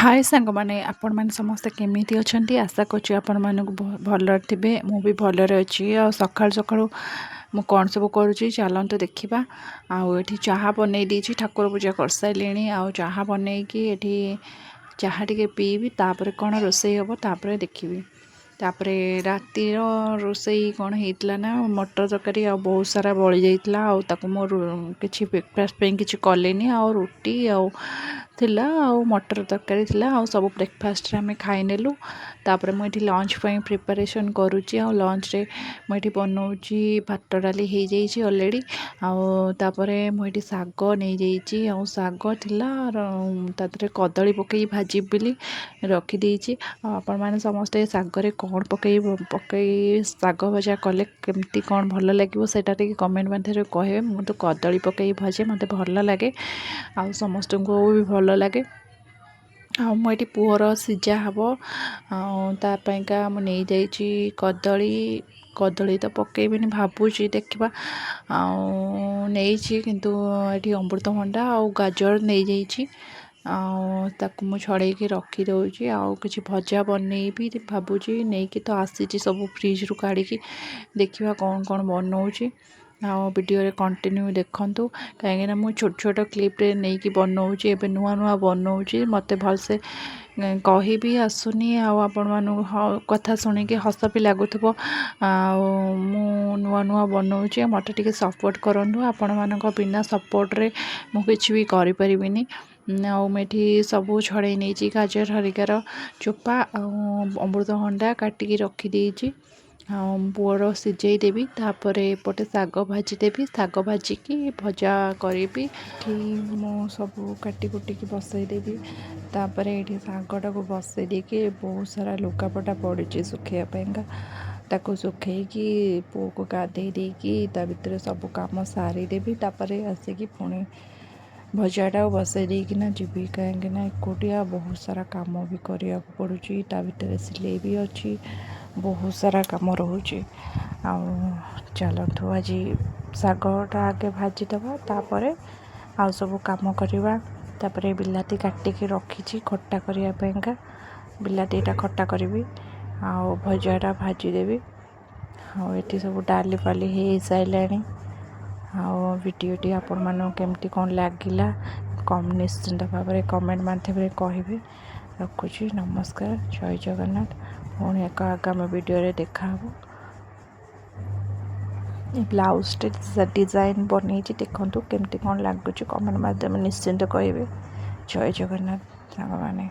ହାଏ ସାଙ୍ଗମାନେ, ଆପଣମାନେ ସମସ୍ତେ କେମିତି ଅଛନ୍ତି? ଆଶା କରୁଛି ଆପଣମାନଙ୍କୁ ଭଲରେ ଥିବେ। ମୁଁ ବି ଭଲରେ ଅଛି। ଆଉ ସକାଳୁ ସକାଳୁ ମୁଁ କ'ଣ ସବୁ କରୁଛି ଚାଲନ୍ତୁ ଦେଖିବା। ଆଉ ଏଠି ଚାହା ବନେଇ ଦେଇଛି, ଠାକୁର ପୂଜା କରିସାରିଲିଣି। ଆଉ ଚାହା ବନେଇକି ଏଠି ଚାହା ଟିକେ ପିଇବି, ତାପରେ କ'ଣ ରୋଷେଇ ହେବ ତାପରେ ଦେଖିବି। ତାପରେ ରାତିର ରୋଷେଇ କ'ଣ ହେଇଥିଲା ନା ମଟର ତରକାରୀ ଆଉ ବହୁତ ସାରା ବଳି ଯାଇଥିଲା। ଆଉ ତାକୁ ମୁଁ କିଛି ବ୍ରେକଫାଷ୍ଟ ପାଇଁ କିଛି କଲିନି। ଆଉ ରୁଟି ଆଉ ଥିଲା ଆଉ ମଟର ତରକାରୀ ଥିଲା, ଆଉ ସବୁ ବ୍ରେକଫାଷ୍ଟରେ ଆମେ ଖାଇନେଲୁ। ତାପରେ ମୁଁ ଏଠି ଲଞ୍ଚ ପାଇଁ ପ୍ରିପାରେସନ୍ କରୁଛି। ଆଉ ଲଞ୍ଚରେ ମୁଁ ଏଠି ବନଉଛି ଭାତ ଡାଲି ହେଇଯାଇଛି ଅଲରେଡ଼ି। ଆଉ ତାପରେ ମୁଁ ଏଠି ଶାଗ ନେଇଯାଇଛି। ଆଉ ଶାଗ ଥିଲା, ତା ଦେହରେ କଦଳୀ ପକେଇ ଭାଜିବି ବୋଲି ରଖିଦେଇଛି। ଆଉ ଆପଣମାନେ ସମସ୍ତେ ଶାଗରେ କ'ଣ ପକେଇ ପକେଇ ଶାଗ ଭଜା କଲେ କେମିତି କ'ଣ ଭଲ ଲାଗିବ ସେଇଟା ଟିକେ କମେଣ୍ଟ ମାଧ୍ୟମରେ କହିବେ। ମୁଁ ତ କଦଳୀ ପକେଇ ଭାଜେ, ମୋତେ ଭଲ ଲାଗେ ଆଉ ସମସ୍ତଙ୍କୁ ବି ଭଲ ଲାଗେ। ଆଉ ମୁଁ ଏଠି ପୁଅର ସିଝା ହେବ, ଆଉ ତା ପାଇଁକା ମୁଁ ନେଇଯାଇଛି କଦଳୀ। କଦଳୀ ତ ପକେଇବିନି ଭାବୁଛି, ଦେଖିବା। ଆଉ ନେଇଛି କିନ୍ତୁ ଏଠି ଅମୃତଭଣ୍ଡା ଆଉ ଗାଜର ନେଇଯାଇଛି, ଆଉ ତାକୁ ମୁଁ ଛଡ଼େଇକି ରଖିଦେଉଛି। ଆଉ କିଛି ଭଜା ବନେଇବି ଭାବୁଛି, ନେଇକି ତ ଆସିଛି ସବୁ ଫ୍ରିଜ୍ରୁ କାଢ଼ିକି, ଦେଖିବା କ'ଣ କ'ଣ ବନଉଛି। ଆଉ ଭିଡ଼ିଓରେ କଣ୍ଟିନ୍ୟୁ ଦେଖନ୍ତୁ, କାହିଁକିନା ମୁଁ ଛୋଟ ଛୋଟ କ୍ଲିପ୍ରେ ନେଇକି ବନଉଛି, ଏବେ ନୂଆ ନୂଆ ବନଉଛି, ମୋତେ ଭଲସେ କହିବି ଆସୁନି। ଆଉ ଆପଣମାନଙ୍କୁ କଥା ଶୁଣିକି ହସ ବି ଲାଗୁଥିବ। ଆଉ ମୁଁ ନୂଆ ନୂଆ ବନଉଛି, ଆଉ ମୋତେ ଟିକେ ସପୋର୍ଟ କରନ୍ତୁ। ଆପଣମାନଙ୍କ ବିନା ସପୋର୍ଟରେ ମୁଁ କିଛି ବି କରିପାରିବିନି। ଆଉ ମୁଁ ଏଠି ସବୁ ଛଡ଼େଇ ନେଇଛି ଗାଜର ହରିକାର ଚୋପା, ଆଉ ଅମୃତଭଣ୍ଡା କାଟିକି ରଖିଦେଇଛି। ଆଉ ପୁଅର ସିଝେଇ ଦେବି, ତାପରେ ଏପଟେ ଶାଗ ଭାଜିଦେବି, ଶାଗ ଭାଜିକି ଭଜା କରିବି। ଏଠି ମୁଁ ସବୁ କାଟି କୁଟିକି ବସେଇଦେବି। ତାପରେ ଏଇଠି ଶାଗଟାକୁ ବସେଇ ଦେଇକି ବହୁତ ସାରା ଲୁଗାପଟା ପଡ଼ିଛି ଶୁଖେଇବା ପାଇଁକା, ତାକୁ ଶୁଖେଇକି ପୁଅକୁ ଗାଧେଇ ଦେଇକି ତା ଭିତରେ ସବୁ କାମ ସାରିଦେବି। ତାପରେ ଆସିକି ପୁଣି ଭଜାଟାକୁ ବସେଇ ଦେଇକିନା ଯିବି, କାହିଁକିନା ଏକୁଟିଆ ବହୁତ ସାରା କାମ ବି କରିବାକୁ ପଡ଼ୁଛି, ତା ଭିତରେ ସିଲେଇ ବି ଅଛି, ବହୁତ ସାରା କାମ ରହୁଛି। ଆଉ ଚାଲନ୍ତୁ ଆଜି ଶାଗଟା ଆଗେ ଭାଜିଦେବା, ତାପରେ ଆଉ ସବୁ କାମ କରିବା। ତାପରେ ବିଲାତି କାଟିକି ରଖିଛି ଖଟା କରିବା ପାଇଁକା, ବିଲାତିଟା ଖଟା କରିବି ଆଉ ଭଜାଟା ଭାଜିଦେବି। ଆଉ ଏଠି ସବୁ ଡାଲି ଫାଲି ହେଇସାରିଲାଣି। ଆଉ ଭିଡ଼ିଓଟି ଆପଣମାନଙ୍କୁ କେମିତି କ'ଣ ଲାଗିଲା ନିଶ୍ଚିନ୍ତ ଭାବରେ କମେଣ୍ଟ ମାଧ୍ୟମରେ କହିବେ। ରଖୁଛି, ନମସ୍କାର, ଜୟ ଜଗନ୍ନାଥ। ପୁଣି ଏକ ଆଗାମୀ ଭିଡ଼ିଓରେ ଦେଖାହେବ। ଏ ବ୍ଲାଉଜଟି ଡିଜାଇନ୍ ବନେଇଛି, ଦେଖନ୍ତୁ କେମିତି କ'ଣ ଲାଗୁଛି, କମେଣ୍ଟ ମାଧ୍ୟମରେ ନିଶ୍ଚିନ୍ତ କହିବେ। ଜୟ ଜଗନ୍ନାଥ ସାଙ୍ଗମାନେ।